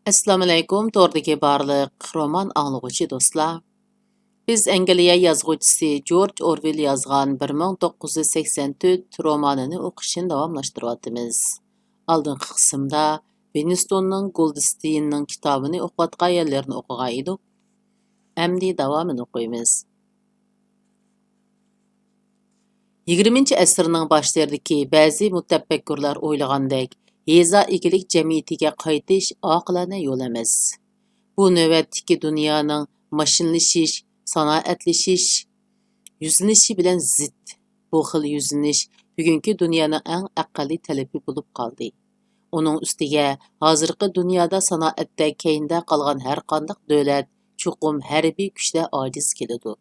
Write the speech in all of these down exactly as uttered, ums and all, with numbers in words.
ئەسسالامۇئەلەيكۇم، توردىكى بارلىق رومان ئاڭلىغۇچى دوستلار. بىز ئەنگلىيە يازغۇچىسى جورج ئورۋېل يازغان بىر مىڭ توققۇز يۈز سەكسەن تۆت رومانىنى ئوقۇشنى داۋاملاشتۇرۇۋاتىمىز. ئالدىنقى قىسىمدا ۋىنستوننىڭ گولدستېيننىڭ كىتابىنى ئوقۇۋاتقان يەرلىرىنى ئوقۇغان ئىدۇق. ئەمدى داۋامىنى ئوقۇيمىز. يىگىرمىنچى ئەسىرنىڭ باشلىرىدىكى بەزى مۇتەپەككۇرلار ئويلىغاندەك، يېزا ئىگىلىك جەمئىيىتىگە قايتىش ئاقىلانە يول ئەمەس. بۇ نۆۋەتتىكى دۇنيانىڭ ماشىنىلىشىش، سانائەتلىشىش يۈزلىنىشى بىلەن زىت. بۇ خىل يۈزلىنىش بۈگۈنكى دۇنيانىڭ ئەڭ ئەقەللىي تەلىپى بولۇپ قالدى. ئۇنىڭ ئۈستىگە ھازىرقى دۇنيادا سانائەتتە كەينىدە قالغان ھەرقانداق دۆلەت چوقۇم ھەربىي كۈچتە ئاجىز كېلىدۇ.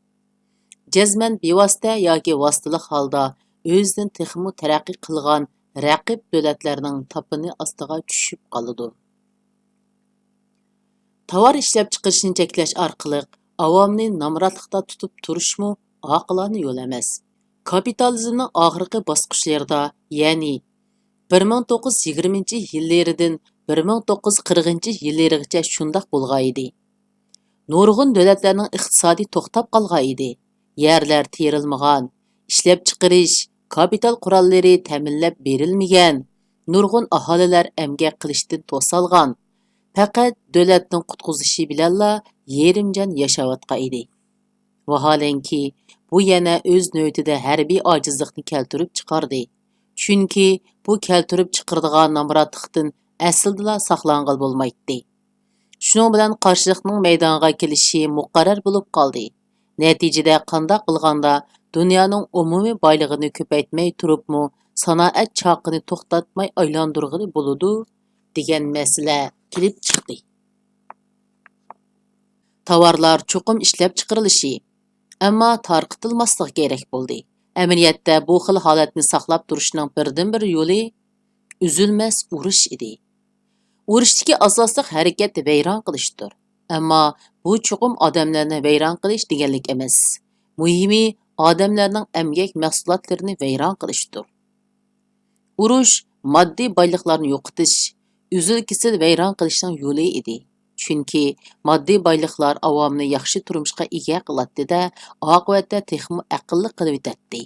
جەزمەن بىۋاسىتە ياكى ۋاسىتىلىق ھالدا ئۆزىدىن تېخىمۇ تەرەققىي قىلغان رەقىب دۆلەتلەرنىڭ تاپىنى ئاستىغا چۈشۈپ قالىدۇ. تاۋار ئىشلەپچىقىرىشنى چەكلەش ئارقىلىق ئاۋامنى نامراتلىقتا تۇتۇپ تۇرۇشمۇ ئاقىلانە يول ئەمەس. كاپىتالىزمنىڭ ئاخىرقى باسقۇچلىرىدا، يەنى بىر مىڭ توققۇز يۈز يىگىرمىنچى يىللىرىدىن بىر مىڭ توققۇز يۈز قىرىقىنچى يىللىرىغىچە شۇنداق بولغانىدى. نۇرغۇن دۆلەتلەرنىڭ ئىقتىسادى توختاپ قالغانىدى. يەرلەر تېرىلمىغان، ئىشلەپچىقىرىش، كاپىتال قوراللىرى تەمىنلەپ بېرىلمىگەن، نۇرغۇن ئاھالىلەر ئەمگەك قىلىشتىن توسالغان، پەقەت دۆلەتنىڭ قۇتقۇزۇشى بىلەنلا يېرىم جان ياشاۋاتقان ئىدى. ۋاھالەنكى، بۇ يەنە ئۆز نۆۋىتىدە ھەربىي ئاجىزلىقنى كەلتۈرۈپ چىقاردى. چۈنكى بۇ كەلتۈرۈپ چىقىرىدىغان نامراتلىقتىن ئەسلىدىلا ساقلانغىلى بولمايتتى. شۇنىڭ بىلەن قارشىلىقنىڭ مەيدانغا كېلىشى مۇقەررەر بولۇپ قالدى. نەتىجىدە قانداق قىلغاندا دۇنيانىڭ ئومۇمىي بايلىقىنى كۆپەيتمەي تۇرۇپمۇ سانائەت چاقىنى توختاتماي ئايلاندۇرغىلى بولىدۇ دېگەن مەسىلە كېلىپ چىقتى. تاۋارلار چوقۇم ئىشلەپچىقىرىلىشى، ئەمما تارقىتىلماسلىقى كېرەك بولدى. ئەمەلىيەتتە بۇ خىل ھالەتنى ساقلاپ تۇرۇشنىڭ بىردىنبىر يولى ئۈزۈلمەس ئۇرۇش ئىدى. ئۇرۇشتىكى ئاساسلىق ھەرىكەت ۋەيران قىلىشتۇر. ئەمما بۇ چوقۇم ئادەملەرنى ۋەيران قىلىش دېگەنلىك ئەمەس. مۇھىمى ئادەملەرنىڭ ئەمگەك مەھسۇلاتلىرىنى ۋەيران قىلىشتۇر. ئۇرۇش ماددىي بايلىقلارنى يوقىتىش، ئۈزۈل-كېسىل ۋەيران قىلىشنىڭ يولى ئىدى. چۈنكى ماددىي بايلىقلار ئاۋامنى ياخشى تۇرمۇشقا ئىگە قىلاتتى-دە، ئاقىۋەتتە تېخىمۇ ئەقىللىق قىلىۋېتەتتى.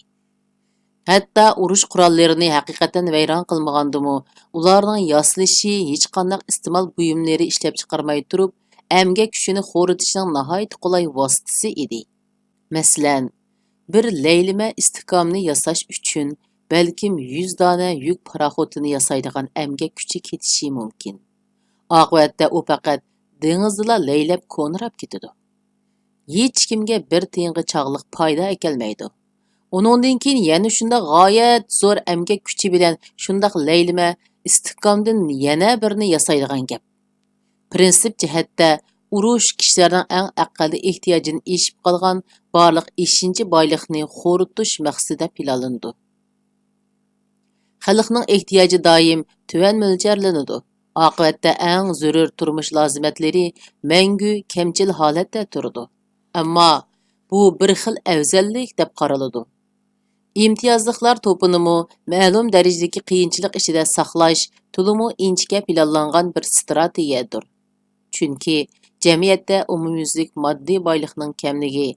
ھەتتا ئۇرۇش قوراللىرىنى ھەقىقەتەن ۋەيران قىلمىغاندىمۇ، ئۇلارنىڭ ياسىلىشى ھېچقانداق ئىستېمال بۇيۇملىرى ئىشلەپچىقارماي تۇرۇپ، ئەمگەك كۈچىنى خورىتىشنىڭ ناھايىتى قولاي ۋاسىتىسى ئىدى. مەسىلەن، بىر لەيلىمە ئىستىھكامنى ياساش ئۈچۈن بەلكىم يۈز دانە يۈك پاراخوتىنى ياسايدىغان ئەمگەك كۈچى كېتىشى مۇمكىن. ئاقىۋەتتە ئۇ پەقەت دېڭىزدىلا لەيلەپ كونىراپ كېتىدۇ. ھېچكىمگە بىر تىيىنغا چاغلىق پايدا ئەكەلمەيدۇ. ئۇنىڭدىن كېيىن يەنە شۇنداق غايەت زور ئەمگەك كۈچى بىلەن شۇنداق لەيلىمە ئىستىھكامدىن يەنە بىرنى ياسايدىغان گەپ. پىرىنسىپ جەھەتتە، ئۇرۇش كىشىلەرنىڭ ئەڭ ئەقەللىي ئېھتىياجىدىن ئېشىپ قالغان بارلىق ئېشىنچا بايلىقنى خورىتىش مەقسىتىدە پىلانلىنىدۇ. خەلقنىڭ ئېھتىياجى دائىم تۆۋەن مۆلچەرلىنىدۇ. ئاقىۋەتتە ئەڭ زۆرۈر تۇرمۇش لازىمەتلىرى مەڭگۈ كەمچىل ھالەتتە تۇرىدۇ. ئەمما بۇ بىر خىل ئەۋزەللىك دەپ قارىلىدۇ. ئىمتىيازلىقلار توپىنىمۇ مەلۇم دەرىجىدىكى قىيىنچىلىق ئىچىدە ساقلاش تولىمۇ ئىنچىكە پىلانلانغان بىر ئىستراتېگىيەدۇر. چۈنكى جەمئىيەتتە ئومۇميۈزلۈك ماددىي بايلىقنىڭ كەملىكى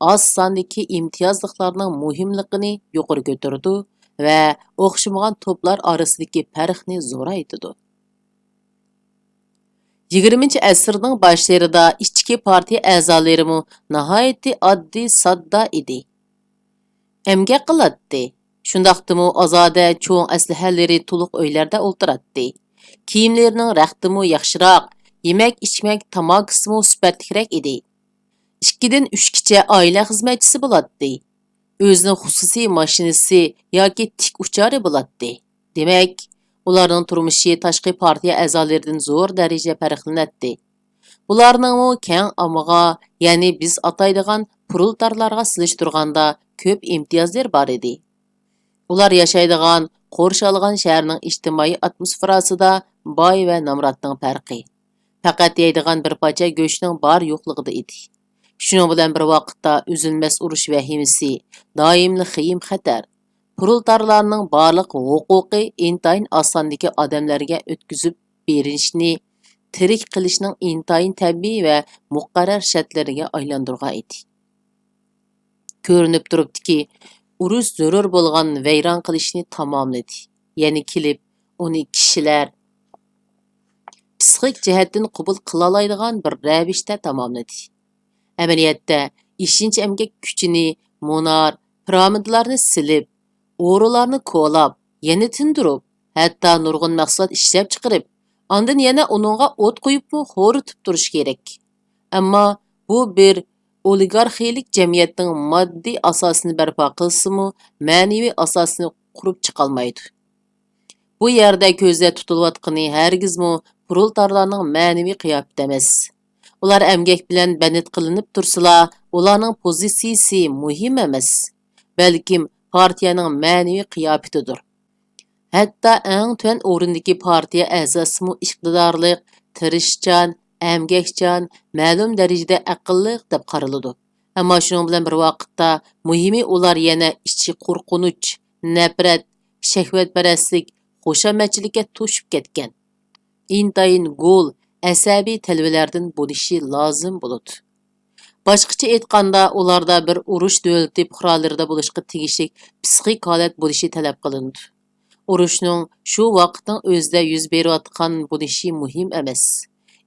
ئاز ساندىكى ئىمتىيازلىقلارنىڭ مۇھىملىقىنى يۇقىرى كۆتۈرىدۇ ۋە ئوخشىمىغان توپلار ئارىسىدىكى پەرقنى زورايتىدۇ. يىگىرمىنچى ئەسىرنىڭ باشلىرىدا ئىچكى پارتىيە ئەزالىرىمۇ ناھايىتى ئاددىي ساددا ئىدى. ئەمگەك قىلاتتى. شۇنداقتىمۇ ئازادە چوڭ ئەسلىھەلىرى تولۇق ئۆيلەردە ئولتۇراتتى. كىيىملىرىنىڭ رەختىمۇ ياخشىراق، يېمەك-ئىچمەك، تاماكىسىمۇ سۈپەتلىكرەك ئىدى. ئىككىدىن ئۈچكىچە ئائىلە خىزمەتچىسى بولاتتى. ئۆزىنىڭ خۇسۇسىي ماشىنىسى ياكى تىك ئۇچارى بولاتتى. دېمەك، ئۇلارنىڭ تۇرمۇشى تاشقى پارتىيە ئەزالىرىدىن زور دەرىجىدە پەرقلىنەتتى. بۇلارنىڭمۇ كەڭ ئاممىغا، يەنى بىز ئاتايدىغان پرولېتارلارغا سېلىشتۇرغاندا كۆپ ئىمتىيازلىرى بار ئىدى. ئۇلار ياشايدىغان، قورشالغان شەھەرنىڭ ئىجتىمائىي ئاتموسفېراسىدا باي ۋە نامراتنىڭ پەرقى پەقەت يەيدىغان بىر پارچە گۆشنىڭ بار يوقلۇقىدا ئىدى. شۇنىڭ بىلەن بىر ۋاقىتتا، ئۈزۈلمەس ئۇرۇش ۋەھىمىسى، دائىملىق خېيىم-خەتەر، پرولېتارلارنىڭ بارلىق ھوقۇقى ئىنتايىن ئاز ساندىكى ئادەملەرگە ئۆتكۈزۈپ بېرىشنى تىرىك قېلىشنىڭ ئىنتايىن تەبىئىي ۋە مۇقەررەر شەرتلىرىگە ئايلاندۇرغان ئىدى. كۆرۈنۈپ تۇرۇپتۇكى، ئۇرۇش زۆرۈر بولغان ۋەيران قىلىشنى تاماملىدى. يەنە كېلىپ، ئۇنى كىشىلەر پسىخىك جەھەتتىن قوبۇل قىلالايدىغان بىر رەۋىشتە تاماملىدى. ئەمەلىيەتتە، ئېشىنچا ئەمگەك كۈچىنى مۇنار، پىرامىدىلارنى سېلىپ، ئورۇلارنى كولاپ، يەنە تىندۇرۇپ، ھەتتا نۇرغۇن مەھسۇلات ئىشلەپچىقىرىپ، ئاندىن يەنە ئۇنىڭغا ئوت قويۇپمۇ ھورىتىپ تۇرۇش كېرەك. ئەمما بۇ بىر ئولىگارخىيىلىك جەمئىيەتنىڭ ماددىي ئاساسىنى بەرپا قىلسىمۇ، مەنىۋى ئاساسىنى قۇرۇپ چىقالمايدۇ. بۇ يەردە كۆزدە تۇتۇلۇۋاتقىنى ھەرگىزمۇ پرولېتارلارنىڭ مەنىۋى قىياپىتى ئەمەس. ئۇلار ئەمگەك بىلەن بەند قىلىنىپ تۇرسىلا، ئۇلارنىڭ پوزىتسىيىسى مۇھىم ئەمەس، بەلكىم پارتىيەنىڭ مەنىۋى قىياپىتىدۇر. ھەتتا ئەڭ تۆۋەن ئورۇندىكى پارتىيە ئەزاسىمۇ ئىقتىدارلىق، تىرىشچان، ئەمگەكچان، مەلۇم دەرىجىدە ئەقىللىق دەپ قارىلىدۇ. ئەمما شۇنىڭ بىلەن بىر ۋاقىتتا، مۇھىمى ئۇلار يەنە ئىچى قورقۇنچ، نەپرەت، شەھۋەتپەرەسلىك، خۇشامەتچىلىككە توشۇپ كەتكەن، ئىنتايىن گول، ئەسەبىي تەلۋىلەردىن بولۇشى لازىم بولىدۇ. باشقىچە ئېيتقاندا، ئۇلاردا بىر ئۇرۇش دۆلىتى پۇقرالىرىدا بولۇشقا تېگىشلىك پسىخىك ھالەت بولۇشى تەلەپ قىلىنىدۇ. ئۇرۇشنىڭ شۇ ۋاقىتنىڭ ئۆزىدە يۈز بېرىۋاتقان بولۇشى مۇھىم ئەمەس.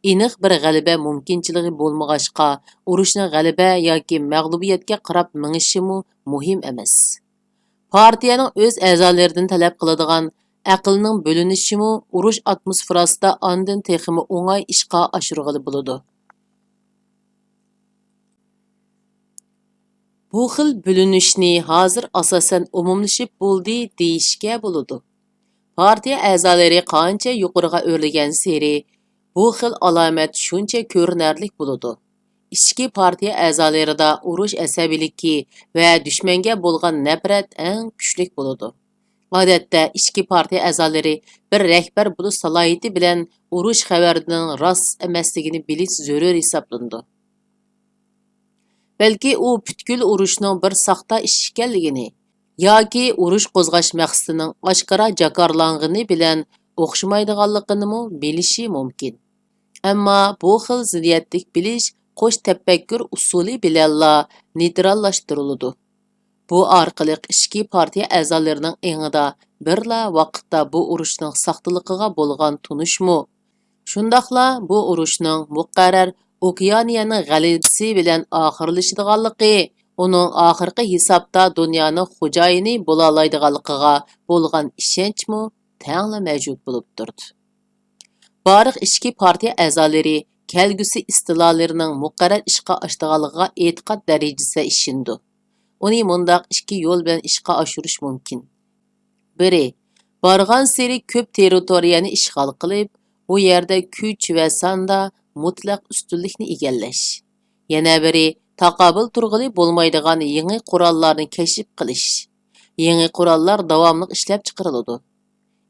ئېنىق بىر غەلىبە مۇمكىنچىلىكى بولمىغاچقا، ئۇرۇشنىڭ غەلىبە ياكى مەغلۇبىيەتكە قاراپ مېڭىشىمۇ مۇھىم ئەمەس. پارتىيەنىڭ ئۆز ئەزالىرىدىن تەلەپ قىلىدىغان ئەقىلنىڭ بۆلۈنۈشىمۇ ئۇرۇش ئاتموسفېراسىدا ئاندىن تېخىمۇ ئوڭاي ئىشقا ئاشۇرغىلى بولىدۇ. بۇ خىل بۆلۈنۈشنى ھازىر ئاساسەن ئومۇملىشىپ بولدى دېيىشكە بولىدۇ. پارتىيە ئەزالىرى قانچە يۇقىرىغا ئۆرلىگەنسېرى، بۇ خىل ئالامەت شۇنچە كۆرۈنەرلىك بولىدۇ. ئىچكى پارتىيە ئەزالىرىدا ئۇرۇش ئەسەبىيلىكى ۋە دۈشمەنگە بولغان نەپرەت ئەڭ كۈچلۈك بولىدۇ. ئادەتتە ئىچكى پارتىيە ئەزالىرى بىر رەھبەر بولۇش سالاھىيىتى بىلەن ئۇرۇش خەۋىرىنىڭ راست ئەمەسلىكىنى بىلىش زۆرۈر ھېسابلىنىدۇ. بەلكى ئۇ پۈتكۈل ئۇرۇشنىڭ بىر ساختا ئىش ئىكەنلىكىنى ياكى ئۇرۇش قوزغاش مەقسىتىنىڭ ئاشكارا جاكارلانغىنى بىلەن ئوخشىمايدىغانلىقىنىمۇ بىلىشى مۇمكىن. ئەمما بۇ خىل زىددىيەتلىك بىلىش قوش تەپەككۇر ئۇسۇلى بىلەنلا نېيتراللاشتۇرۇلىدۇ. بۇ ئارقىلىق ئىچكى پارتىيە ئەزالىرىنىڭ ئېڭىدا بىرلا ۋاقىتتا بۇ ئۇرۇشنىڭ ساختىلىقىغا بولغان تونۇشمۇ، شۇنداقلا بۇ ئۇرۇشنىڭ مۇقەررەر ئوكيانىيەنىڭ غەلىبىسى بىلەن ئاخىرلىشىدىغانلىقى، ئۇنىڭ ئاخىرقى ھېسابتا دۇنيانىڭ خوجايىنى بولالايدىغانلىقىغا بولغان ئىشەنچمۇ تەڭلا مەۋجۇت بولۇپ تۇرىدۇ. بارلىق ئىچكى پارتىيە ئەزالىرى كەلگۈسى ئىستىلالىرىنىڭ مۇقەررەر ئىشقا ئاشىدىغانلىقىغا ئېتىقاد دەرىجىسىدە ئىشىنىدۇ. ئۇنى مۇنداق ئىككى يول بىلەن ئىشقا ئاشۇرۇش مۇمكىن. بىرى، بارغانسېرى كۆپ تېررىتورىيەنى ئىشغال قىلىپ، ئۇ يەردە كۈچ ۋە ساندا مۇتلەق ئۈستۈنلۈكنى ئىگىلەش. يەنە بىرى، تاقابىل تۇرغىلى بولمايدىغان يېڭى قوراللارنى كەشىپ قىلىش. يېڭى قوراللار داۋاملىق ئىشلەپچىقىرىلىدۇ.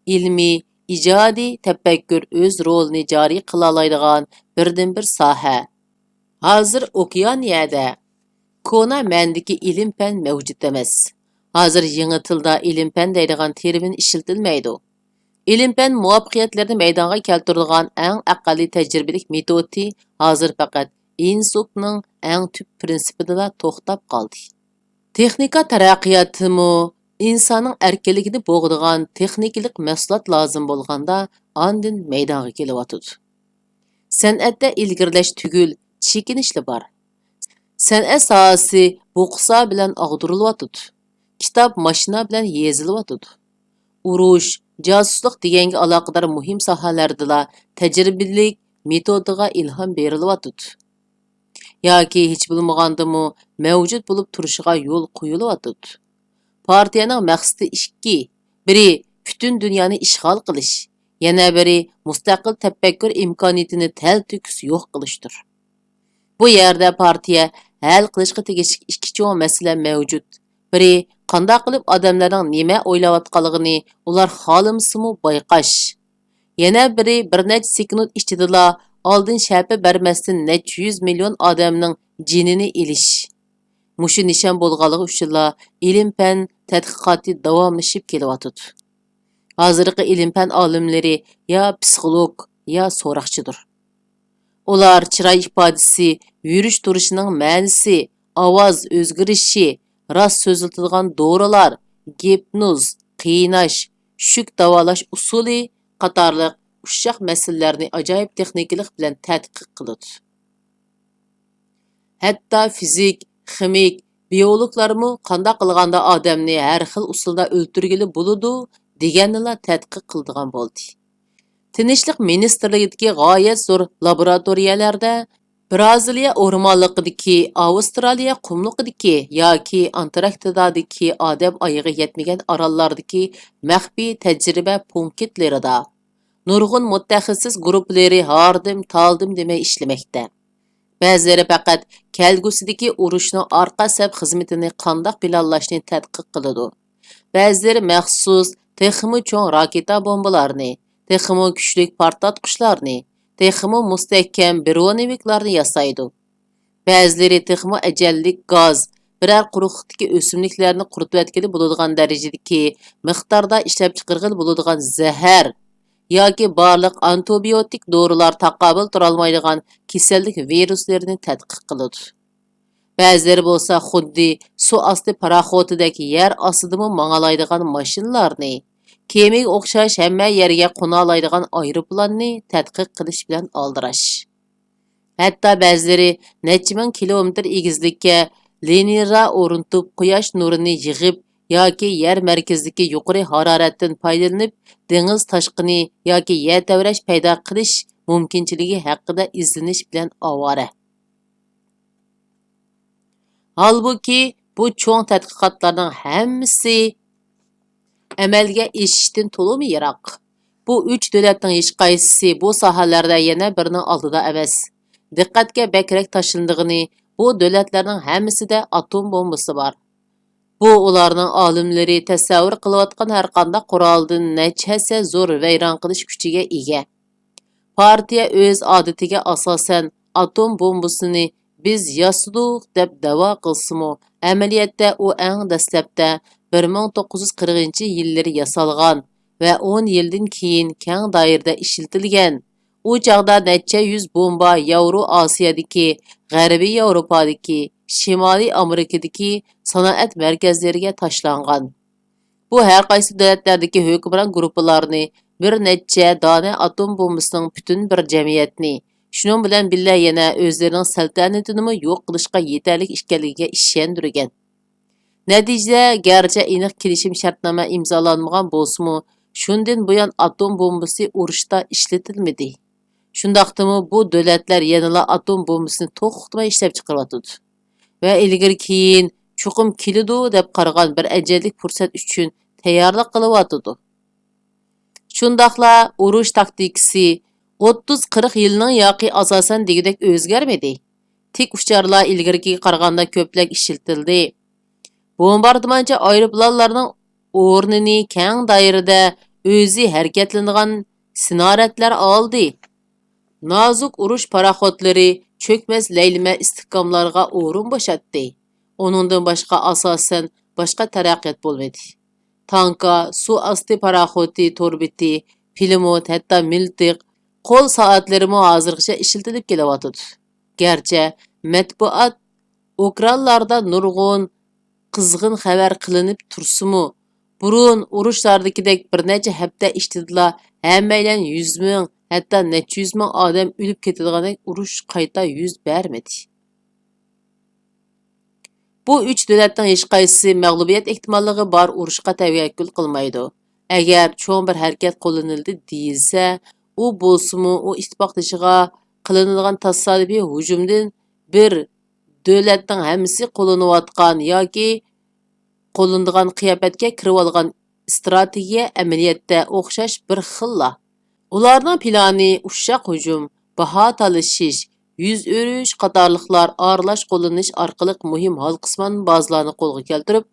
ئىلمىي، ئىجادىي تەپەككۇر ئۆز رولىنى جارى قىلالايدىغان بىردىنبىر ساھە. ھازىر ئوكيانىيەدە كونا مەنىدىكى ئىلىم-پەن مەۋجۇت ئەمەس. ھازىر يېڭى تىلدا ئىلىم-پەن دەيدىغان تېرمىن ئىشلىتىلمەيدۇ. ئىلىم-پەن مۇۋەپپەقىيەتلىرىنى مەيدانغا كەلتۈرىدىغان ئەڭ ئەقەللىي تەجرىبىلىك مېتودى ھازىر پەقەت ئىنسۇكنىڭ ئەڭ تۈپ پىرىنسىپىدىلا توختاپ قالدى. تېخنىكا تەرەققىياتىمۇ ئىنساننىڭ ئەركىنلىكىنى بوغىدىغان تېخنىكىلىق مەھسۇلات لازىم بولغاندا ئاندىن مەيدانغا كېلىۋاتىدۇ. سەنئەتتە ئىلگىرىلەش تۈگۈل، چېكىنىشلا بار. سەنئەت ساھەسى بوقسا بىلەن ئاغدۇرۇلۇۋاتىدۇ. كىتاب ماشىنا بىلەن يېزىلىۋاتىدۇ. ئۇرۇش، جاسۇسلۇق دېگەنگە ئالاقىدار مۇھىم ساھەلەردىلا تەجرىبىلىك مېتودىغا ئىلھام بېرىلىۋاتىدۇ. ياكى ھېچ بولمىغاندىمۇ مەۋجۇت بولۇپ تۇرۇشىغا يول قويۇلۇۋاتىدۇ. پارتىيەنىڭ مەقسىتى ئىككى، بىرى پۈتۈن دۇنيانى ئىشغال قىلىش، يەنە بىرى مۇستەقىل تەپەككۇر ئىمكانىيىتىنى تەلتۆكۈس يوق قىلىشتۇر. بۇ يەردە پارتىيە ھەل قىلىشقا تېگىشلىك ئىككى چوڭ مەسىلە مەۋجۇت. بىرى، قانداق قىلىپ ئادەملەرنىڭ نېمە ئويلاۋاتقانلىقىنى ئۇلار خالىمىسىمۇ بايقاش. يەنە بىرى، بىر نەچچە سېكۇنت ئىچىدىلا ئالدىن شەپە بەرمەستىن نەچچە يۈز مىليون ئادەمنىڭ جېنىنى ئېلىش. مۇشۇ نىشان بولغانلىقى ئۈچۈنلا ئىلىم-پەن تەتقىقاتى داۋاملىشىپ كېلىۋاتىدۇ. ھازىرقى ئىلىم-پەن ئالىملىرى يا پسىخولوگ، يا سوراقچىدۇر. ئۇلار چىراي ئىپادىسى، يۈرۈش-تۇرۇشىنىڭ مەنىسى، ئاۋاز ئۆزگىرىشى، راست سۆزلىتىدىغان دورىلار، گىپنوز، قىيناش، چۈشۈك داۋالاش ئۇسۇلى قاتارلىق ئۇششاق مەسىلىلەرنى ئاجايىپ تېخنىكىلىق بىلەن تەتقىق قىلىدۇ. ھەتتا فىزىك، خىمىك، بىيولوگلارمۇ قانداق قىلغاندا ئادەمنى ھەر خىل ئۇسۇلدا ئۆلتۈرگىلى بولىدۇ دېگەننىلا تەتقىق قىلىدىغان بولدى. تىنچلىق مىنىستىرلىكىدىكى غايەت زور لابوراتورىيەلەردە، بىرازىلىيە ئورمانلىقىدىكى، ئاۋسترالىيە قۇملۇقىدىكى ياكى ئانتاركتىدادىكى ئادەم ئايىغى يەتمىگەن ئاراللاردىكى مەخپىي تەجرىبە پونكىتلىرىدا نۇرغۇن مۇتەخەسسىس گۇرۇپپىلىرى ھاردىم-تالدىم دېمەي ئىشلىمەكتە. بەزىلىرى پەقەت كەلگۈسىدىكى ئۇرۇشنىڭ ئارقا سەپ خىزمىتىنى قانداق پىلانلاشنى تەتقىق قىلىدۇ. بەزىلىرى مەخسۇس تېخىمۇ چوڭ راكېتا بومبىلارنى، تېخىمۇ كۈچلۈك پارتلاتقۇچلارنى، تېخىمۇ مۇستەھكەم برونېۋىكلارنى ياسايدۇ. بەزىلىرى تېخىمۇ ئەجەللىك گاز، بىرەر قۇرۇقلۇقتىكى ئۆسۈملۈكلەرنى قۇرۇتۇۋەتكىلى بولىدىغان دەرىجىدىكى مىقداردا ئىشلەپچىقىرغىلى بولىدىغان زەھەر ياكى بارلىق ئانتىبىيوتىك دورىلار تاقابىل تۇرالمايدىغان كېسەللىك ۋىرۇسلىرىنى تەتقىق قىلىدۇ. بەزىلىرى بولسا خۇددى سۇ ئاستى پاراخوتىدەك يەر ئاستىدىمۇ ماڭالايدىغان ماشىنىلارنى، كېمىگە ئوخشاش ھەممە يەرگە قونالايدىغان ئايروپىلاننى تەتقىق قىلىش بىلەن ئالدىراش. ھەتتا بەزىلىرى نەچچە مىڭ كىلومېتىر ئېگىزلىككە لىنىيىلەر ئورنىتىپ، قۇياش نۇرىنى يىغىپ ياكى يەر مەركىزىدىكى يۇقىرى ھارارەتتىن پايدىلىنىپ، دېڭىز تاشقىنى ياكى يەر تەۋرەش پەيدا قىلىش مۇمكىنچىلىكى ھەققىدە ئىزدىنىش بىلەن ئاۋارە. ھالبۇكى، بۇ چوڭ تەتقىقاتلارنىڭ ھەممىسى ئەمەلگە ئېشىشتىن تولىمۇ يىراق. بۇ ئۈچ دۆلەتنىڭ ھېچقايسىسى بۇ ساھەلەردە يەنە بىرىنىڭ ئالدىدا ئەمەس. دىققەتكە بەكرەك تاشلىنىدىغىنى، بۇ دۆلەتلەرنىڭ ھەممىسىدە ئاتوم بومبىسى بار. بۇ ئۇلارنىڭ ئالىملىرى تەسەۋۋۇر قىلىۋاتقان ھەرقانداق قورالدىن نەچچە ھەسسە زور ۋەيران قىلىش كۈچىگە ئىگە. پارتىيە ئۆز ئادىتىگە ئاساسەن ئاتوم بومبىسىنى بىز ياسىدۇق دەپ دەۋا قىلسىمۇ، ئەمەلىيەتتە ئۇ ئەڭ دەسلەپتە بىر مىڭ توققۇز يۈز قىرىقىنچى يىللىرى ياسالغان ۋە ئون يىلدىن كېيىن كەڭ دائىرىدە ئىشلىتىلگەن. ئۇ چاغدا نەچچە يۈز بومبا ياۋرو ئاسىيادىكى، غەربىي ياۋروپادىكى، شىمالىي ئامېرىكىدىكى سانائەت مەركەزلىرىگە تاشلانغان. بۇ ھەر قايسى دۆلەتلەردىكى ھۆكۈمران گۇرۇپپىلارنى بىر نەچچە دانە ئاتوم بومبىسىنىڭ پۈتۈن بىر جەمئىيەتنى، شۇنىڭ بىلەن بىللە يەنە ئۆزلىرىنىڭ سەلتەنىتىنىمۇ يوق قىلىشقا يېتەرلىك ئىكەنلىكىگە ئىشەندۈرگەن. نەتىجىدە، گەرچە ئېنىق كېلىشىم شەرتنامە ئىمزالانمىغان بولسىمۇ، شۇندىن بۇيان ئاتوم بومبىسى ئۇرۇشتا ئىشلىتىلمىدى. شۇنداقتىمۇ بۇ دۆلەتلەر يەنىلا ئاتوم بومبىسىنى توختىماي ئىشلەپچىقىرىۋاتىدۇ ۋە ئىلگىرى كېيىن چوقۇم كېلىدۇ دەپ قارىغان بىر ئەجەللىك پۇرسەت ئۈچۈن تەييارلىق قىلىۋاتىدۇ. شۇنداقلا ئۇرۇش تاكتىكىسى ئوتتۇز قىرىق يىلنىڭ ياقى ئاساسەن دېگۈدەك ئۆزگەرمىدى. تىك ئۇچارلار ئىلگىرىكىگە قارىغاندا كۆپرەك ئىشلىتىلدى. بومباردىمانچى ئايروپىلانلارنىڭ ئورنىنى كەڭ دائىرىدە ئۆزى ھەرىكەتلىنىدىغان سىنارەدلەر ئالدى. نازۇك ئۇرۇش پاراخوتلىرى چۆكمەس لەيلىمە ئىستىھكاملارغا ئورۇن بوشاتتى. ئۇنىڭدىن باشقا ئاساسەن باشقا تەرەققىيات بولمىدى. تانكا، سۇ ئاستى پاراخوتى، تور بېتى، پىلىموت، ھەتتا مىلتىق، قول سائەتلىرىمۇ ھازىرغىچە ئىشلىتىلىپ كېلىۋاتىدۇ. گەرچە مەتبۇئات ئوكرانلاردا نۇرغۇن قىزغىن خەۋەر قىلىنىپ تۇرسىمۇ، بۇرۇن ئۇرۇشلاردىكىدەك بىر نەچچە ھەپتە ئىچىدىلا ھەممەيلەن يۈز مىڭ، ھەتتا نەچچە يۈز مىڭ ئادەم ئۆلۈپ كېتىدىغاندەك ئۇرۇش قايتا يۈز بەرمىدى. بۇ ئۈچ دۆلەتنىڭ ھېچقايسىسى مەغلۇبىيەت ئېھتىماللىقى بار ئۇرۇشقا تەۋەككۈل قىلمايدۇ. ئەگەر چوڭ بىر ھەرىكەت قوللىنىلدى دېيىلسە، ئۇ بولسىمۇ ئۇ ئىتتىپاقدىشىغا قىلىنىدىغان تاسادىپىي ھۇجۇمدىن بىر دۆلەتنىڭ ھەممىسى قوللىنىۋاتقان ياكى قوللىنىدىغان قىياپەتكە كىرىۋالغان ئىستراتېگىيە ئەمەلىيەتتە ئوخشاش بىر خىللا. ئۇلارنىڭ پىلانى ئۇششاق ھۇجۇم، باھا تالىشىش، يۈز ئۆرۈش قاتارلىقلار ئارىلاش قوللىنىش ئارقىلىق مۇھىم ھالقىسىمان بازىلارنى قولغا كەلتۈرۈپ،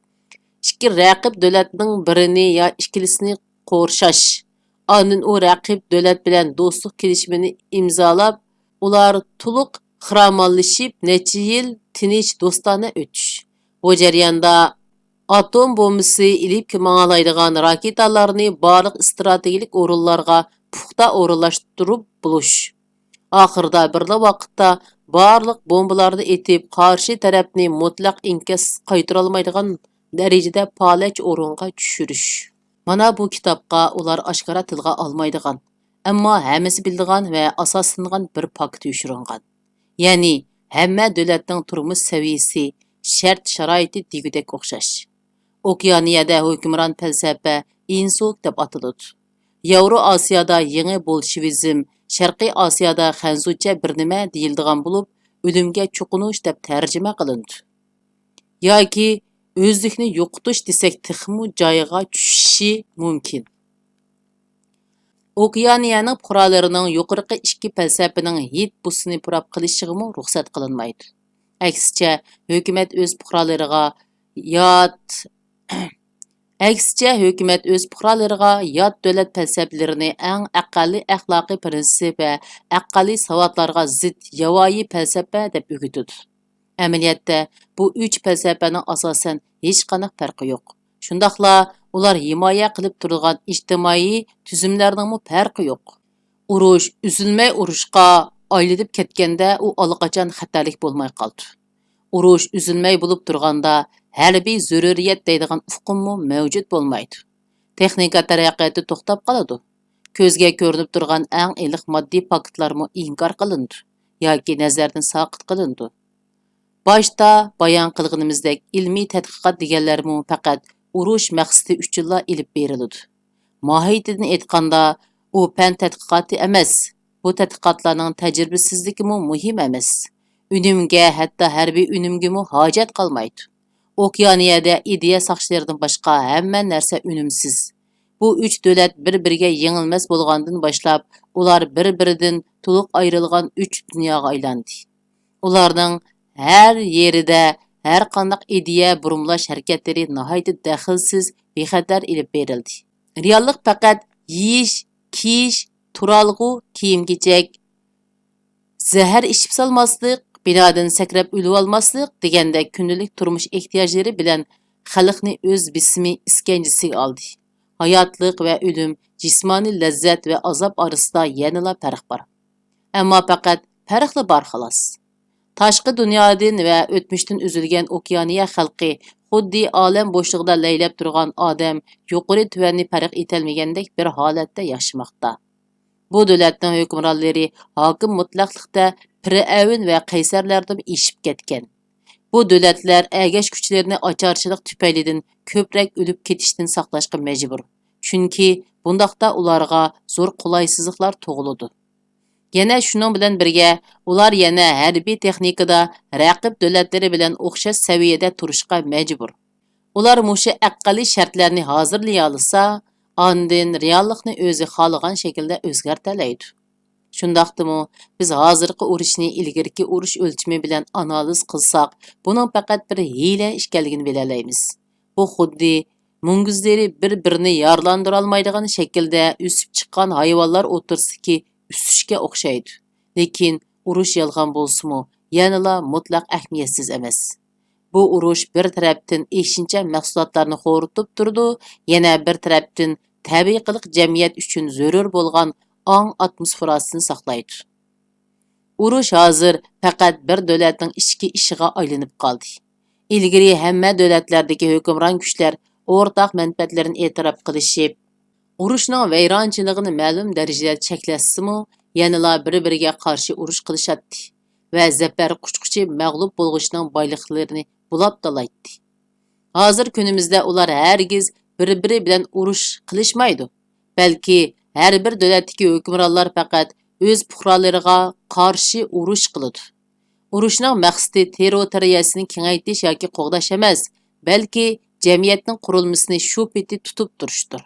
ئىككى رەقىب دۆلەتنىڭ بىرىنى يا ئىككىلىسىنى قورشاش، ئاندىن ئۇ رەقىب دۆلەت بىلەن دوستلۇق كېلىشىمىنى ئىمزالاپ، ئۇلار تولۇق خىرامانلىشىپ، نەچچە يىل تىنچ، دوستانە ئۆتۈش. بۇ جەرياندا ئاتوم بومبىسى ئېلىپ ماڭالايدىغان راكېتالارنى بارلىق ئىستراتېگىيەلىك ئورۇنلارغا پۇختا ئورۇنلاشتۇرۇپ بولۇش. ئاخىرىدا بىرلا ۋاقىتتا بارلىق بومبىلارنى ئېتىپ، قارشى تەرەپنى مۇتلەق ئىنكاس قايتۇرالمايدىغان دەرىجىدە پالەچ ئورۇنغا چۈشۈرۈش. مانا بۇ كىتابقا ئۇلار ئاشكارا تىلغا ئالمايدىغان، ئەمما ھەممىسى بىلىدىغان ۋە ئاساسلىنىدىغان بىر پاكىت يوشۇرۇنغان. يەنى ھەممە دۆلەتنىڭ تۇرمۇش سەۋىيىسى، شەرت-شارائىتى دېگۈدەك ئوخشاش. ئوكېئانىيەدە ھۆكۈمران پەلسەپە ئىنسۇك دەپ ئاتىلىدۇ. ياۋرو ئاسىيادا يېڭى بولشېۋىزم، شەرقىي ئاسىيادا خەنزۇچە بىر نېمە دېيىلىدىغان بولۇپ، ئۆلۈمگە چوقۇنۇش دەپ تەرجىمە قىلىنىدۇ. ياكى ئۆزلۈكنى يوقىتىش دېسەك تېخىمۇ جايىغا چۈشۈشى مۇمكىن. ئوكېئانىيەنىڭ پۇقرالىرىنىڭ يۇقىرىقى ئىككى پەلسەپىنىڭ ھىد بۇسىنى پۇراپ قېلىشىغىمۇ رۇخسەت قىلىنمايدۇ. ئەكسىچە، ھۆكۈمەت ئۆز پۇقرالىرىغا يات، ئەكسىچە، ھۆكۈمەت ئۆز پۇقرالىرىغا يات دۆلەت پەلسەپىلىرىنى ئەڭ ئەقەللىي ئەخلاقىي پىرىنسىپ ۋە ئەقەللىي ساۋاتلارغا زىت ياۋايى پەلسەپە دەپ ئۆگىتىدۇ. ئەمەلىيەتتە، بۇ ئۈچ پەلسەپەنىڭ ئاساسەن ھېچقانداق پەرقى يوق. شۇنداقلا ئۇلار ھىمايە قىلىپ تۇرىدىغان ئىجتىمائىي تۈزۈملەرنىڭمۇ پەرقى يوق. ئۇرۇش ئۈزۈلمەي ئۇرۇشقا ئايلىنىپ كەتكەندە، ئۇ ئاللىقاچان خەتەرلىك بولماي قالىدۇ. ئۇرۇش ئۈزۈلمەي بولۇپ تۇرغاندا، ھەربىي زۆرۈرىيەت دەيدىغان ئۇقۇممۇ مەۋجۇت بولمايدۇ. تېخنىكا تەرەققىياتى توختاپ قالىدۇ. كۆزگە كۆرۈنۈپ تۇرغان ئەڭ ئېنىق ماددىي پاكىتلارمۇ ئىنكار قىلىنىدۇ ياكى نەزەردىن ساقىت قىلىنىدۇ. باشتا بايان قىلغىنىمىزدەك، ئىلمىي تەتقىقات دېگەنلەرمۇ پەقەت ئۇرۇش مەقسىتى ئۈچۈنلا ئېلىپ بېرىلىدۇ. ماھىيىتىدىن ئېيتقاندا، ئۇ پەن تەتقىقاتى ئەمەس. بۇ تەتقىقاتلارنىڭ تەجرىبىسىزلىكىمۇ مۇھىم ئەمەس. ئۈنۈمگە، ھەتتا ھەربىي ئۈنۈمگىمۇ ھاجەت قالمايدۇ. ئوكېئانىيەدە ئىدىيە ساقچىلىرىدىن باشقا ھەممە نەرسە ئۈنۈمسىز. بۇ ئۈچ دۆلەت بىر-بىرىگە يېڭىلمەس بولغاندىن باشلاپ، ئۇلار بىر-بىرىدىن تولۇق ئايرىلغان ئۈچ دۇنياغا ئايلاندى. ئۇلارنىڭ ھەر يېرىدە ھەر قانداق ئىدىيە بۇرمىلاش ھەرىكەتلىرى ناھايىتى دەخلىسىز، بىخەتەر ئېلىپ بېرىلدى. رېئاللىق پەقەت يېيىش، كىيىش، تۇرالغۇ، كىيىم-كېچەك، زەھەر ئىچىپ سالماسلىق، بىنادىن سەكرەپ ئۆلۈۋالماسلىق دېگەندەك كۈندىلىك تۇرمۇش ئېھتىياجلىرى بىلەن خەلقنى ئۆز بېسىمى ئىسكەنجىسىگە ئالدى. ھاياتلىق ۋە ئۆلۈم، جىسمانىي لەززەت ۋە ئازاب ئارىسىدا يەنىلا پەرق بار. ئەمما پەقەت پەرقلا بار، خالاس. تاشقى دۇنيادىن ۋە ئۆتمۈشتىن ئۈزۈلگەن ئوكېئانىيە خەلقى خۇددى ئالەم بوشلۇقىدا لەيلەپ تۇرغان ئادەم يۇقىرى تۆۋەننى پەرق ئېتەلمىگەندەك بىر ھالەتتە ياشىماقتا. بۇ دۆلەتنىڭ ھۆكۈمرانلىرى ھاكىم مۇتلەقلىقتە پىرئەۋن ۋە قەيسەرلەردىن ئېشىپ كەتكەن. بۇ دۆلەتلەر ئەگەشكۈچىلىرىنى ئاچارچىلىق تۈپەيلىدىن كۆپرەك ئۆلۈپ كېتىشتىن ساقلاشقا مەجبۇر. چۈنكى بۇنداقتا ئۇلارغا زور قولايسىزلىقلار تۇغۇلىدۇ. يەنە شۇنىڭ بىلەن بىرگە، ئۇلار يەنە ھەربىي تېخنىكىدا رەقىب دۆلەتلىرى بىلەن ئوخشاش سەۋىيەدە تۇرۇشقا مەجبۇر. ئۇلار مۇشۇ ئەقەللىي شەرتلەرنى ھازىرلىيالىسا، ئاندىن رېئاللىقنى ئۆزى خالىغان شەكىلدە ئۆزگەرتەلەيدۇ. شۇنداقتىمۇ، بىز ھازىرقى ئۇرۇشنى ئىلگىرىكى ئۇرۇش ئۆلچىمى بىلەن ئانالىز قىلساق، بۇنىڭ پەقەت بىر ھىيلە ئىكەنلىكىنى بىلەلەيمىز. بۇ خۇددى مۈڭگۈزلىرى بىر-بىرىنى يارىلاندۇرالمايدىغان شەكىلدە ئۆسۈپ چىققان ھايۋانلار ئوتتۇرىسىدىكى ئۈسۈشكە ئوخشايدۇ. لېكىن ئۇرۇش يالغان بولسىمۇ، يەنىلا مۇتلەق ئەھمىيەتسىز ئەمەس. بۇ ئۇرۇش بىر تەرەپتىن ئېشىنچا مەھسۇلاتلارنى خورىتىپ تۇرىدۇ، يەنە بىر تەرەپتىن تەبىئىي قىلىق جەمئىيەت ئۈچۈن زۆرۈر بولغان ئاڭ ئاتموسفېراسىنى ساقلايدۇ. ئۇرۇش ھازىر پەقەت بىر دۆلەتنىڭ ئىچكى ئىشىغا ئايلىنىپ قالدى. ئىلگىرى ھەممە دۆلەتلەردىكى ھۆكۈمران كۈچلەر ئورتاق مەنپەئەتلىرىنى ئېتىراپ قىلىشىپ، ئۇرۇشنىڭ ۋەيرانچىلىقىنى مەلۇم دەرىجىدە چەكلەتسىمۇ، يەنىلا بىر-بىرىگە قارشى ئۇرۇش قىلىشاتتى ۋە زەپەر قۇچقۇچى مەغلۇپ بولغۇچىنىڭ بايلىقلىرىنى بۇلاپ تالايتتى. ھازىر كۈنىمىزدە ئۇلار ھەرگىز بىر-بىرى بىلەن ئۇرۇش قىلىشمايدۇ، بەلكى ھەر بىر دۆلەتتىكى ھۆكۈمرانلار پەقەت ئۆز پۇقرالىرىغا قارشى ئۇرۇش قىلىدۇ. ئۇرۇشنىڭ مەقسىتى تېررىتورىيەسىنى كېڭەيتىش ياكى قوغداش ئەمەس، بەلكى جەمئىيەتنىڭ قۇرۇلمىسىنى شۇ پېتى تۇتۇپ تۇرۇشتۇر.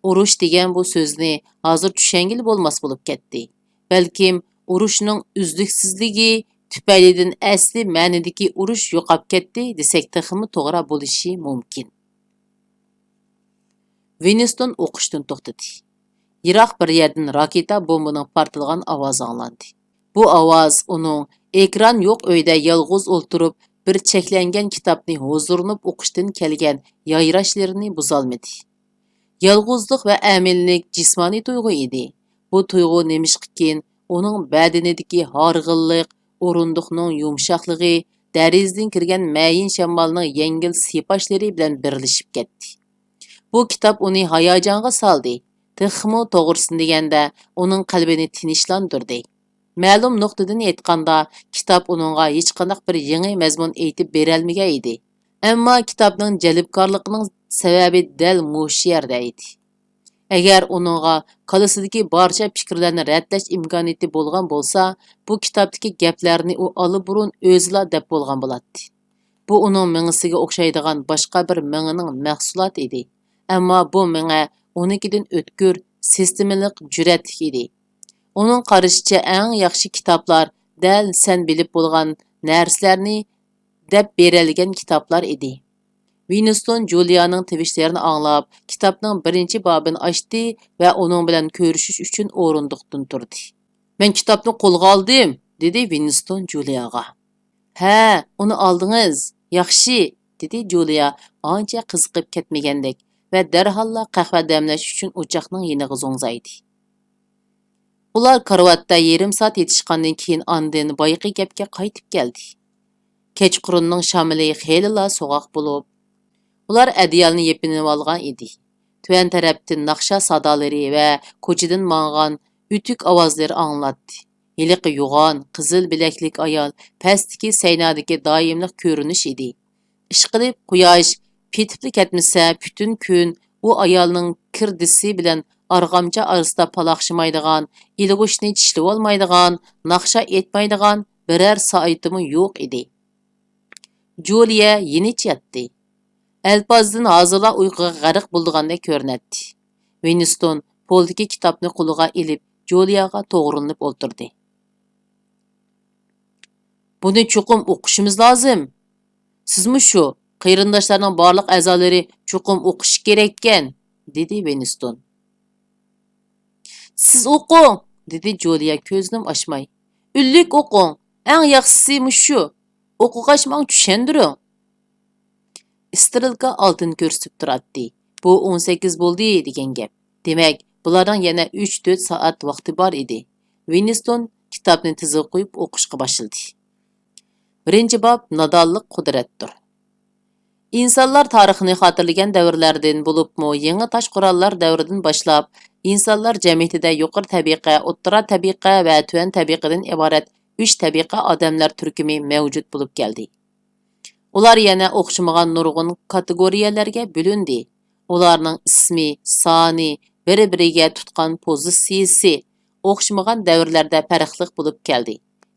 ئۇرۇش دېگەن بۇ سۆزنى ھازىر چۈشەنگىلى بولماس بولۇپ كەتتى. بەلكىم ئۇرۇشنىڭ ئۈزلۈكسىزلىكى تۈپەيلىدىن ئەسلى مەنىدىكى ئۇرۇش يوقاپ كەتتى دېسەك تېخىمۇ توغرا بولۇشى مۇمكىن. ۋىنستون ئوقۇشتىن توختىدى. يىراق بىر يەردىن راكېتا بومبىنىڭ پارتلىغان ئاۋازى ئاڭلاندى. بۇ ئاۋاز ئۇنىڭ ئېكران يوق ئۆيدە يالغۇز ئولتۇرۇپ، بىر چەكلەنگەن كىتابنى ھۇزۇرلىنىپ ئوقۇشتىن كەلگەن يايراشلىرىنى بۇزالمىدى. يالغۇزلۇق ۋە ئەمىنلىك جىسمانىي تۇيغۇ ئىدى. بۇ تۇيغۇ نېمىشقىكىن ئۇنىڭ بەدىنىدىكى ھارغىنلىق، ئورۇندۇقنىڭ يۇمشاقلىقى، دېرىزىدىن كىرگەن مەيىن شامالنىڭ يەڭگىل سىيپاشلىرى بىلەن بىرلىشىپ كەتتى. بۇ كىتاب ئۇنى ھاياجانغا سالدى. تېخىمۇ توغرىسىنى دېگەندە، ئۇنىڭ قەلبىنى تىنچلاندۇردى. مەلۇم نۇقتىدىن ئېيتقاندا، كىتاب ئۇنىڭغا ھېچقانداق بىر يېڭى مەزمۇن ئېيتىپ بېرەلمىگەن ئىدى. ئەمما كىتابنىڭ جەلپكارلىقىنىڭ سەۋەبى دەل مۇشۇ يەردە ئىدى. ئەگەر ئۇنىڭغا كاللىسىدىكى بارچە پىكىرلەرنى رەتلەش ئىمكانىيىتى بولغان بولسا، بۇ كىتابتىكى گەپلەرنى ئۇ ئاللىبۇرۇن ئۆزىلا دەپ بولغان بولاتتى. بۇ ئۇنىڭ مېڭىسىگە ئوخشايدىغان باشقا بىر مېڭىنىڭ مەھسۇلاتى ئىدى. ئەمما بۇ مېڭە ئۇنىڭكىدىن ئۆتكۈر، سىستېمىلىق، جۈرئەتلىك ئىدى. ئۇنىڭ قارىشىچە، ئەڭ ياخشى كىتابلار دەل سەن بىلىپ بولغان نەرسىلەرنى دەپ بېرەلىگەن كىتابلار ئىدى. ۋىنستون جۇلىيانىڭ تىۋىشلىرىنى ئاڭلاپ، كىتابنىڭ بىرىنچى بابىنى ئاچتى ۋە ئۇنىڭ بىلەن كۆرۈشۈش ئۈچۈن ئورۇندۇقتىن تۇردى. «مەن كىتابنى قولغا ئالدىم»، دېدى ۋىنستون جۇلىياغا. «ھە، ئۇنى ئالدىڭىز. ياخشى»، دېدى جۇلىيا ئانچە قىزىقىپ كەتمىگەندەك ۋە دەرھاللا قەھۋە دەملەش ئۈچۈن ئوچاقنىڭ يېنىغا زوڭزايدى. ئۇلار كارىۋاتتا يېرىم سائەت يېتىشقاندىن كېيىن ئاندىن بايىقى گەپكە قايتىپ كەلدى. كەچقۇرۇننىڭ شامىلى خېلىلا سوغۇق بولۇپ، ئۇلار ئەدىيالنى يېپىنىۋالغان ئىدى. تۆۋەن تەرەپتىن ناخشا سادالىرى ۋە كوچىدىن ماڭغان ئۆتۈك ئاۋازلىرى ئاڭلىناتتى. ھېلىقى يوغان، قىزىل بىلەكلىك ئايال پەستىكى سەينادىكى دائىملىق كۆرۈنۈش ئىدى. ئىشقىلىپ، قۇياش پېتىپلا كەتمىسە، پۈتۈن كۈن ئۇ ئايالنىڭ كىردىسى بىلەن ئارغامچا ئارىسىدا پالاقشىمايدىغان، ئىلغۇشنى چىشلىۋالمايدىغان، ناخشا ئېيتمايدىغان بىرەر سائىتىمۇ يوق ئىدى. جۇلىيە يېنىچ ياتتى. ئەلپازدىن ھازىرلا ئۇيقۇغا غەرق بولىدىغاندەك كۆرۈنەتتى. ۋىنستون پولدىكى كىتابنى قولىغا ئېلىپ، جۇلىياغا توغرىلىنىپ ئولتۇردى. «بۇنى چوقۇم ئوقۇشىمىز لازىم. سىزمۇ شۇ، قېرىنداشلارنىڭ بارلىق ئەزالىرى چوقۇم ئوقۇشى كېرەككەن»، دېدى ۋىنستون. «سىز ئوقۇڭ»، دېدى جۇلىيا كۆزىنىمۇ ئاچماي. «ئۈنلۈك ئوقۇڭ، ئەڭ ياخشىسى مۇشۇ. ئوقۇغاچ ماڭا چۈشەندۈرۈڭ.» ئىسترېلكا ئالتىنى كۆرسىتىپ تۇراتتى. بۇ ئون سەككىز بولدى دېگەن گەپ. دېمەك، بۇلارنىڭ يەنە ئۈچ تۆت سائەت ۋاقتى بار ئىدى. ۋىنستون كىتابنى تىزىغا قويۇپ ئوقۇشقا باشلىدى. بىرىنچى باب، نادانلىق قۇدرەتتۇر. ئىنسانلار تارىخنى خاتىرىلىگەن دەۋرلەردىن، بولۇپمۇ يېڭى تاش قوراللار دەۋرىدىن باشلاپ، ئىنسانلار جەمئىيىتىدە يۇقىرى تەبىقە، ئوتتۇرا تەبىقە ۋە تۆۋەن تەبىقىدىن ئىبارەت ئۈچ تەبىقە ئادەملەر تۈركۈمى مەۋجۇت بولۇپ كەلدى. ئۇلار يەنە ئوخشىمىغان نۇرغۇن كاتېگورىيەلەرگە بۆلۈندى. ئۇلارنىڭ ئىسمى، سانى، بىر-بىرىگە تۇتقان پوزىتسىيىسى ئوخشىمىغان دەۋرلەردە پەرقلىق بولۇپ كەلدى.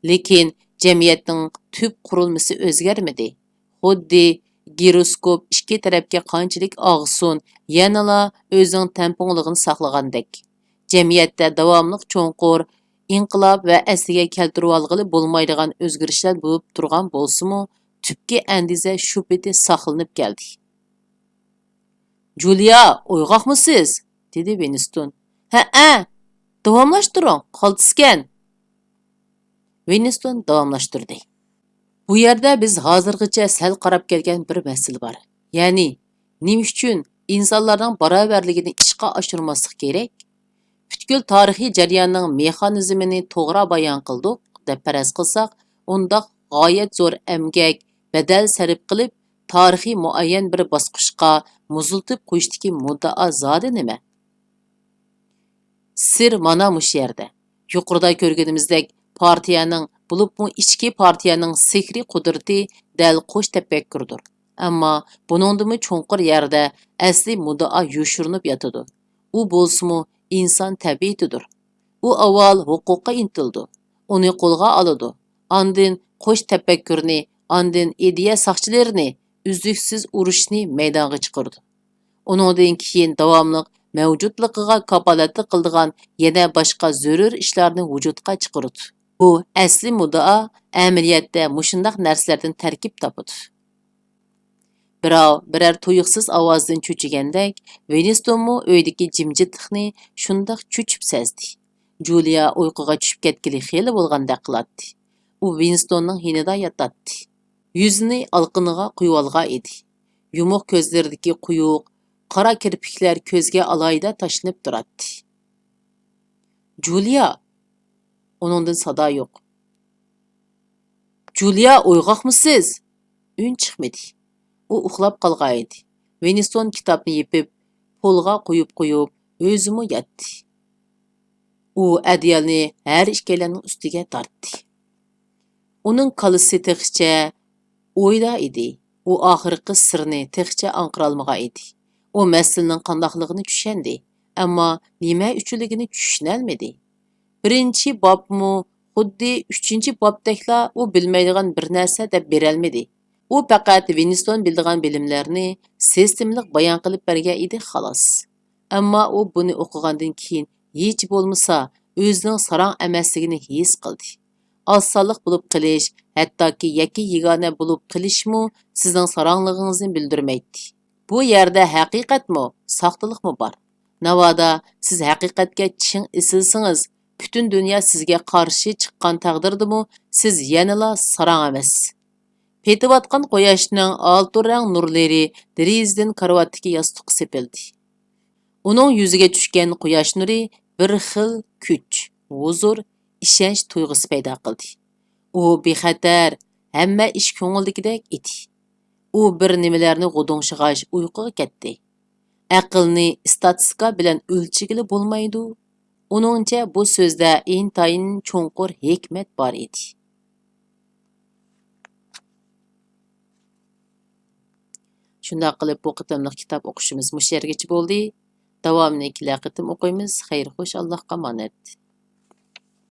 لېكىن جەمئىيەتنىڭ تۈپ قۇرۇلمىسى ئۆزگەرمىدى. خۇددى گىروسكوپ ئىككى تەرەپكە قانچىلىك ئاغسۇن، يەنىلا ئۆزىنىڭ تەڭپۇڭلۇقىنى ساقلىغاندەك، جەمئىيەتتە داۋاملىق چوڭقۇر ئىنقىلاب ۋە ئەسلىگە كەلتۈرۈۋالغىلى بولمايدىغان ئۆزگىرىشلەر بولۇپ تۇرغان بولسىمۇ، تۈپكى ئەندىزە شۇ پېتى ساقلىنىپ كەلدى. «جۇلىيا، ئويغاقمۇسىز؟» دېدى ۋىنستون. «ھەئە، داۋاملاشتۇرۇڭ، قالتىسكەن.» ۋىنستون داۋاملاشتۇردى. «بۇ يەردە بىز ھازىرغىچە سەل قاراپ كەلگەن بىر مەسىلە بار. يەنى، نېمە ئۈچۈن ئىنسانلارنىڭ باراۋەرلىكىنى ئىشقا ئاشۇرماسلىق كېرەك؟ پۈتكۈل تارىخىي جەرياننىڭ مېخانىزمىنى توغرا بايان قىلدۇق، دەپ پەرەز قىلساق، ئۇنداق غايەت زور ئەمگەك، بەدەل سەرپ قىلىپ، تارىخىي مۇئەييەن بىر باسقۇچقا مۇزلىتىپ قويۇشتىكى مۇددىئا زادى نېمە؟ سىر مانا مۇشۇ يەردە. يۇقىرىدا كۆرگىنىمىزدەك، پارتىيەنىڭ، بولۇپمۇ ئىچكى پارتىيەنىڭ سېھرىي قۇدرىتى دەل قوش تەپەككۇردۇر. ئەمما بۇنىڭدىنمۇ چوڭقۇر يەردە ئەسلىي مۇددىئا يوشۇرۇنۇپ ياتىدۇ. ئۇ بولسىمۇ ئىنسان تەبىئىتىدۇر. ئۇ ئاۋۋال ھوقۇققا ئىنتىلىدۇ، ئۇنى قولغا ئالىدۇ، ئاندىن قوش تەپەككۇرنى، ئاندىن ئىدىيە ساقچىلىرىنى، ئۈزلۈكسىز ئۇرۇشنى مەيدانغا چىقىرىدۇ. ئۇنىڭدىن كېيىن داۋاملىق مەۋجۇتلۇقىغا كاپالەتلىك قىلىدىغان يەنە باشقا زۆرۈر ئىشلارنى ۋۇجۇدقا چىقىرىدۇ. بۇ ئەسلىي مۇددىئا ئەمەلىيەتتە مۇشۇنداق نەرسىلەردىن تەركىب تاپىدۇ. بىراۋ بىرەر تۇيۇقسىز ئاۋازدىن چۆچۈگەندەك، ۋىنستونمۇ ئۆيدىكى جىمجىتلىقنى شۇنداق چۆچۈپ سەزدى. جۇلىيا ئۇيقۇغا چۈشۈپ كەتكىلى خېلى بولغاندەك قىلاتتى. ئۇ ۋىنستوننىڭ يېنىدا ياتاتتى. يۈزىنى ئالىقىنىغا قويۇۋالغان ئىدى. يۇمۇق كۆزلىرىدىكى قويۇق، قارا كىرپىكلەر كۆزگە ئالاھىدە تاشلىنىپ تۇراتتى. جۇلىيا! ئۇنىڭدىن سادا يوق. «جۇلىيا، ئويغاقمۇسىز؟» ئۈن چىقمىدى. ئۇ ئۇخلاپ قالغانىدى. ۋىنستون كىتابنى يېپىپ، پولغا قويۇپ قويۇپ، ئۆزىمۇ ياتتى. ئۇ ئەدىيالنى ھەر ئىككىيلەننىڭ ئۈستىگە تارتتى. ئۇنىڭ كاللىسى تېخىچە ئويدا ئىدى. ئۇ ئاخىرقى سىرنى تېخىچە ئاڭقىرالمىغان ئىدى. ئۇ مەسىلىنىڭ قانداقلىقىنى چۈشەندى، ئەمما نېمە ئۈچۈنلۈكىنى چۈشىنەلمىدى. بىرىنچى بابمۇ خۇددى ئۈچىنچى بابتەكلا ئۇ بىلمەيدىغان بىر نەرسە دەپ بېرەلمىدى. ئۇ پەقەت ۋىنستون بىلىدىغان بىلىملەرنى سىستېمىلىق بايان قىلىپ بەرگەن ئىدى، خالاس. ئەمما ئۇ بۇنى ئوقۇغاندىن كېيىن ھېچ بولمىسا ئۆزىنىڭ ساراڭ ئەمەسلىكىنى ھېس قىلدى. ئاز سانلىق بولۇپ قېلىش، ھەتتاكى يەككە يېگانە بولۇپ قېلىشمۇ سىزنىڭ ساراڭلىقىڭىزنى بىلدۈرمەيتتى. بۇ يەردە ھەقىقەتمۇ، ساختىلىقمۇ بار. ناۋادا سىز ھەقىقەتكە چىڭ ئېسىلسىڭىز، پۈتۈن دۇنيا سىزگە قارشى چىققان تەقدىردىمۇ سىز يەنىلا ساراڭ ئەمەس. پېتىۋاتقان قۇياشنىڭ ئالتۇن رەڭ نۇرلىرى دېرىزىدىن كارىۋاتتىكى ياستۇققا سېپىلدى. ئۇنىڭ يۈزىگە چۈشكەن قۇياش نۇرى بىر خىل كۈچ، ھۇزۇر، ئىشەنچ تۇيغۇسى پەيدا قىلدى. ئۇ بىخەتەر، ھەممە ئىش كۆڭۈلدىكىدەك ئىدى. ئۇ بىر نېمىلەرنى غۇدۇڭشىغاچ ئۇيقۇغا كەتتى. ئەقىلنى ئىستاتىستىكا بىلەن ئۆلچىگىلى بولمايدۇ. ئۇنىڭچە بۇ سۆزدە ئىنتايىن چوڭقۇر ھېكمەت بار ئىدى. شۇنداق قىلىپ بۇ قېتىملىق كىتاب ئوقۇشىمىز مۇشۇ يەرگىچە بولدى. داۋامىنى كېلەر قېتىم ئوقۇيمىز. خەير خوش، ئاللاھقا ئامانەت.